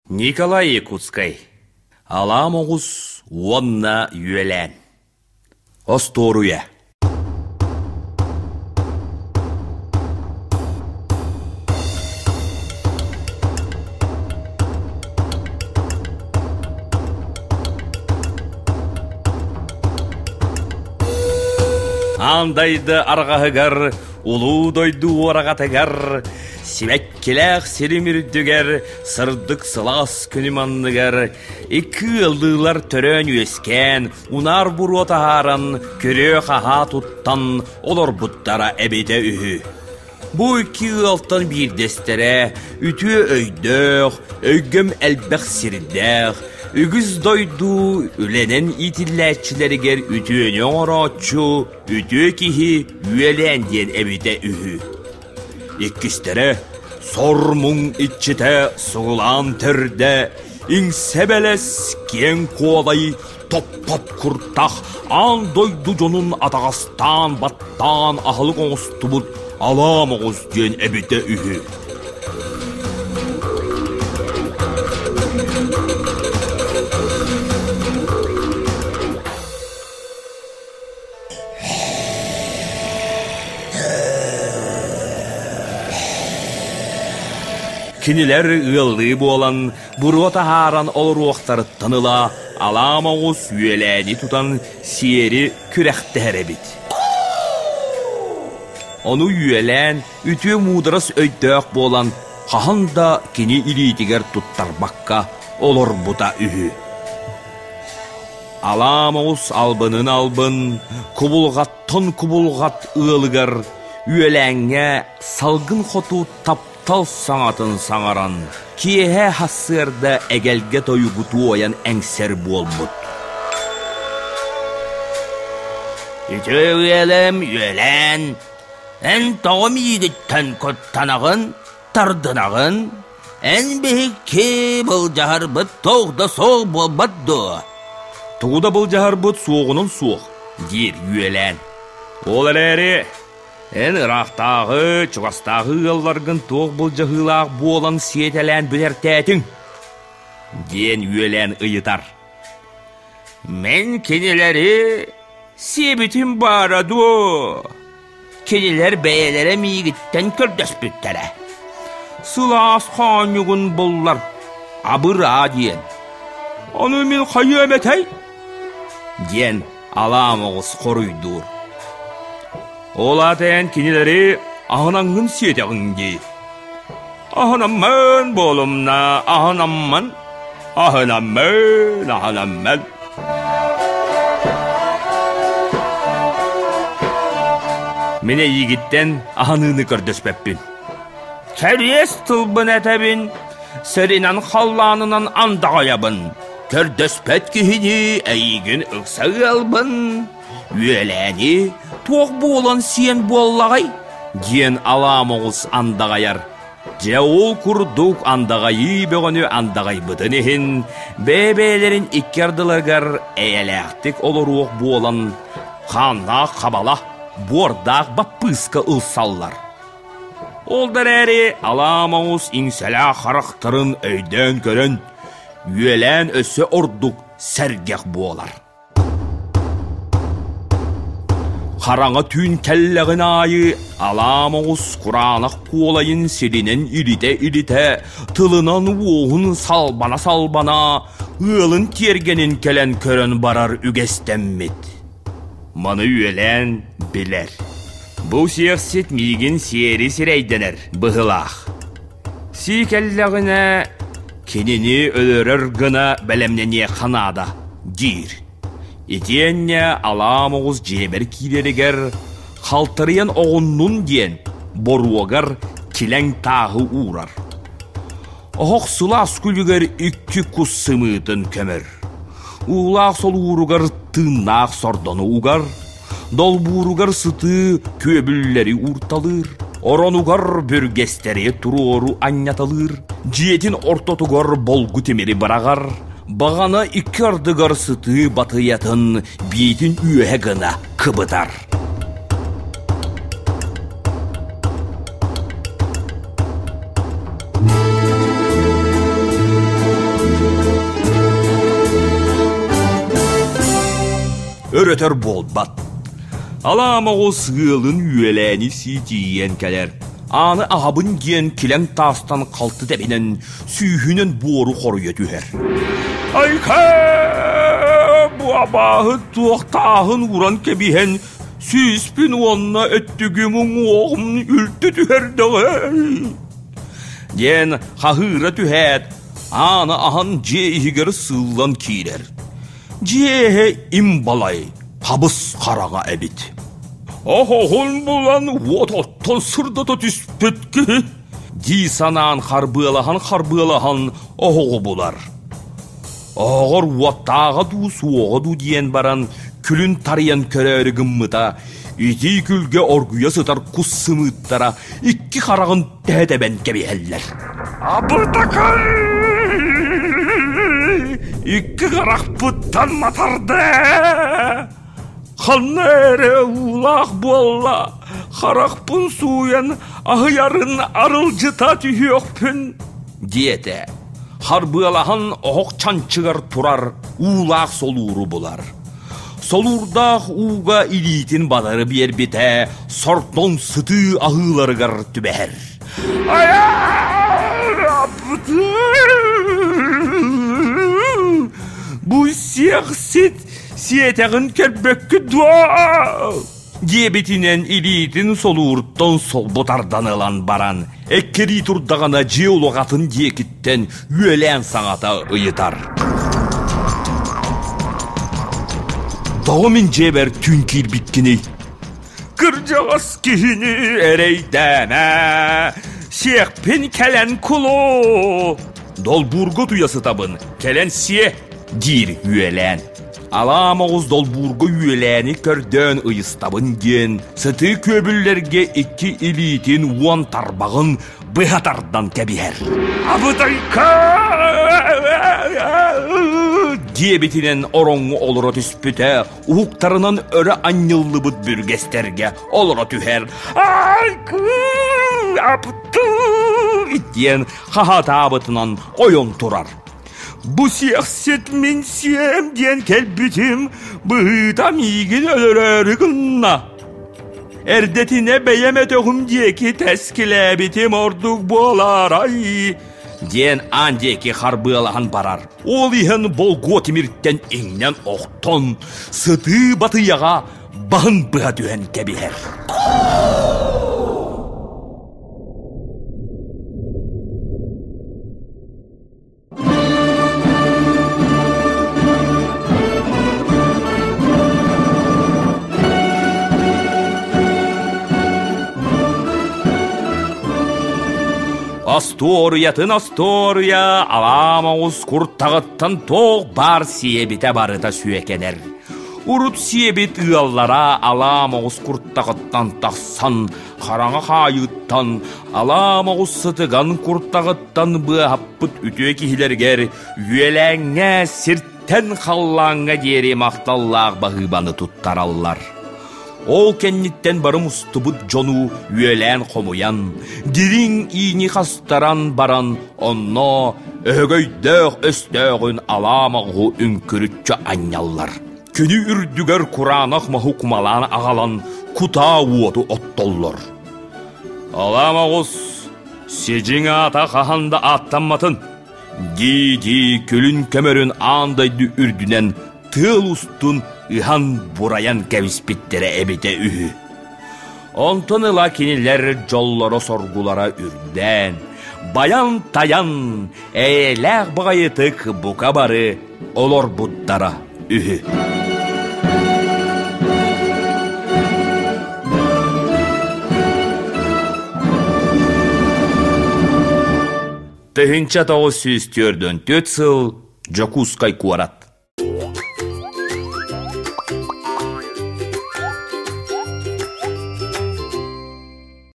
Николай Якутскай Алаа Моҕус уонна Үөлээн Остуоруйа Аан дайды арҕаһыгар, улуу дойду уораҕатыгар, сибэккилээх сирим үрдүгэр, сырдык сылаас күнүм анныгар икки ыаллыылар төрөөн-үөскээн, унаар буруо таһааран, күрүө-хаһаа туттан олорбуттара эбитэ үһү. Бу икки ыалтан биирдэстэрэ үтүө өйдөөх, өйгөм элбэх сирдээх, үгүс дойду үлэнэн иитиллээччилэригэр үтүөнү оҥорооччу үтүө киһи Үөлээн диэн эбитэ үһү. Иккистэрэ сор-муҥ иччитэ сугулаан төрдө, иҥсэ-бэлэс киэҥ куолай топпот куртах аан дойду дьонун атаҕастаан баттаан аһылык оҥостубут алаа моҕус диэн эбитэ үһү. Кинилэр ыаллыы буолан, буруо таһааран олоруохтарыттан ыла алаа моҕус үөлээни тутан сиэри күрэхтэһэр эбит. Ону үөлээн, үтүө муударас өйдөөх буолан, хаһан да кини илиитигэр туттарбакка олорбута үһү. Алаа моҕус албынын албын, кубулҕаттан кубулҕат ыалыгар Үөлээҥҥэ салгын хоту таптал саҥатын саҥаран, киэһэ сарсыарда эгэлгэ тойугу туойан эҥсэр буолбут. Үтүө үөлэм үөлээн, эн тоҕо миигиттэн куттанаҕын, тардынаҕын? Эн биһикки былдьаһарбыт туох да суох буолбат дуо? Тугу да былдьаһарбыт суоҕунан суох, диир Үөлээн. Ол эрээри эн ыраахтааҕы, чугастааҕы ыалларгын туох былдьаһыылаах буолан сиэтэлээн бүтэртээтиҥ? диэн Үөлээн ыйытар. Мин кинилэри сиэбитим баара дуо? Кинилэр бэйэлэрэ миигиттэн көрдөспүттэрэ. Сылаас хоонньугун буллар, абыраа диэн. Ону мин хайыам этэй? диэн алаа моҕус хоруйдуур. Ол аата эн кинилэри аһынаҥҥын сиэтэҕиҥ дии. Аһынаммын буолумна, аһынаммын, аһынаммын, аһынаммын. Мин эйиигиттэн аһыныыны көрдөспөппүн. Кэриэс тылбын этэбин, сиринэн халлаанынан андаҕайабын. Көрдөспөт киһини эйиигин ыкса ыалбын. Үөлээни туох буолан сиэн буоллаҕай? диэн алаа моҕус андаҕайар. Дьэ ол курдук андаҕайыы бөҕөнү андаҕайбытын иһин, бэйэ-бэйэлэрин икки ардыларыгар эйэлээхтик олоруох буолан, хааннаах хабала, буордаах баппыыска ылсаллар. Ол да эрээри алаа моҕус иҥсэлээх харахтарын өйдөөн көрөн, үөлээн өссө ордук сэргэх буолар. Хараҥа түүн кэллэҕин аайы алаа моҕус кураанах куолайын сиринэн илитэ-илитэ, тылынан уоһун салбана-салбана, ыалын тиэргэнин кэлэн көрөн барар үгэстэммит. Маны үөлээн билэр. Бу сиэхсит миигин сиэри сирэйдэнэр быһыылаах. Сии кэллэҕинэ, кинини өлөрөр гына бэлэмнэниэххэ наада, диир. Итиэннэ алаа моҕус дьиэбэр киирэригэр халтарыйан оҕуннун диэн боруогар килэҥ тааһы уурар. Оһох сылаас күлүгэр икки кус сымыытын көмөр. Уулаах солууругар тыыннаах сордону угар, долбууругар сытыы күөбүллэри уурталыыр, оронугар бүргэстэри туруору анньаталыыр, дьиэтин ортотугар болгу тимири быраҕар, баҕана икки ардыгар сытыы батыйатын биитин үөһэ гына кыбытар. Өр-өтөр буолбат. Алаа моҕус ыалын үөлээни сии тиийэн кэлэр. Ааны аһабын диэн килэҥ таастан халты тэбинэн, сүүһүнэн буору хоруйа түһэр. Айка! Бу абааһы туох тааһын ууран кэбиһэн, сүүспүн уонна өттүгүм уҥуоҕум үлтү түһэрдэҕэй! Диэн хаһыыра түһээт, ааны аһан дьиэ иһигэр сыыллан киирэр. Дьиэ иһэ им балай, хабыс хараҥа эбит. Оһоҕун булан уот оттон сырдата түспүт киһи дии санаан харбыалаһан-харбыалаһан оһоҕу булар. Оһоҕор уоттааҕа дуу, суоҕа дуу диэн баран күлүн тарыйан көрөөрү гыммыта, итии күлгэ оргуйа сытар кус сымыыттара икки хараҕын тэһэ тэбэн кэбиһэллэр. Абытакай! Икки харахпыттан матарда! Ханна эрэ уулаах буолла, харахпын сууйан аһыйарын арылдьыта түһүөхпүн, диэтэ. Харбыалаһан оһох чанчыгар турар уулаах солууру булар. Солуурдаах ууга илиитин батары биэрбитэ сортон сытыы аһыыларыгар түбэһэр. Бу сиэхсит сиэтэҕин көрбөккүт дуо? диэбитинэн илиитин солууртан солбу тардан ылан баран, эккирии турдаҕына дьиэ улаҕатын диэкиттэн үөлээн саҥата ыйытар. Тоҕо мин дьиэбэр түүн киирбиккиний? Кырдьаҕас киһини эрэйдээмэ, сиэхпин кэлэн кулу. Долбуурга утуйа сытабын, кэлэн сиэ, диир үөлээн. Алаа моҕус долбуурга үөлээни көрдөөн ыйыстабын диэн, сытыы күөбүллэргэ икки илиитин уон тарбаҕын быһа тардан кэбиһэр. Абытайка! диэбитинэн ороҥҥо олоро түспүтэ, уһуктарынан өрө анньыллыбыт бүргэстэргэ олоро түһэр. Диэн хаһаатаабытынан ойон турар. Бу сиэхсит мин сиэм диэн кэлбитим, быһыыта миигин өлөрөөрү гынна. Эрдэтинэ бэйэм өтөҕүм диэки тэскилээбитим ордук буолаарай диэн аан диэки харбыалаһан барар. Ол иһэн болгуо тимиртэн иҥнэн охтон, сытыы батыйаҕа баһын быһа түһэн кэбиһэр. Остуоруйатын остуоруйа алаа моҕус куртаҕыттан туох баар сиэбитэ барыта сүөкэнэр. Урут сиэбит ыаллара алаа моҕус куртаҕыттан тахсан хараҥа хаайыыттан алаа моҕус сытыган куртаҕыттан быаһаппыт үтүө киһилэригэр үөлээҥҥэ сиртэн халлааҥҥа диэри махталлаах баһыыбаны туттараллар. Ол кэнниттэн бары мустубут дьону үөлээн хомуйан, дириҥ иини хастаран баран онно өһөгөйдөөх өстөөҕүн алаа моҕуһу үҥкүрүччү анньаллар. Күнү үрдүгэр кураанах маһы кумалаан аҕалан кутаа уоту оттоллор. Алаа моҕус сидьиҥ аата хаһан да ааттамматын дии-дии күлүн көмөрүн аан дойду үрдүнэн тыал устун ыһан-бурайан кэбиспиттэрэ эбитэ үһү. Онтон ыла кинилэр дьоллоро-соргулара үрдээн, байан-тайан, эйэлээх баҕайытык бука бары олорбуттара үһү. 1944 сыл Дьокуускай куорат.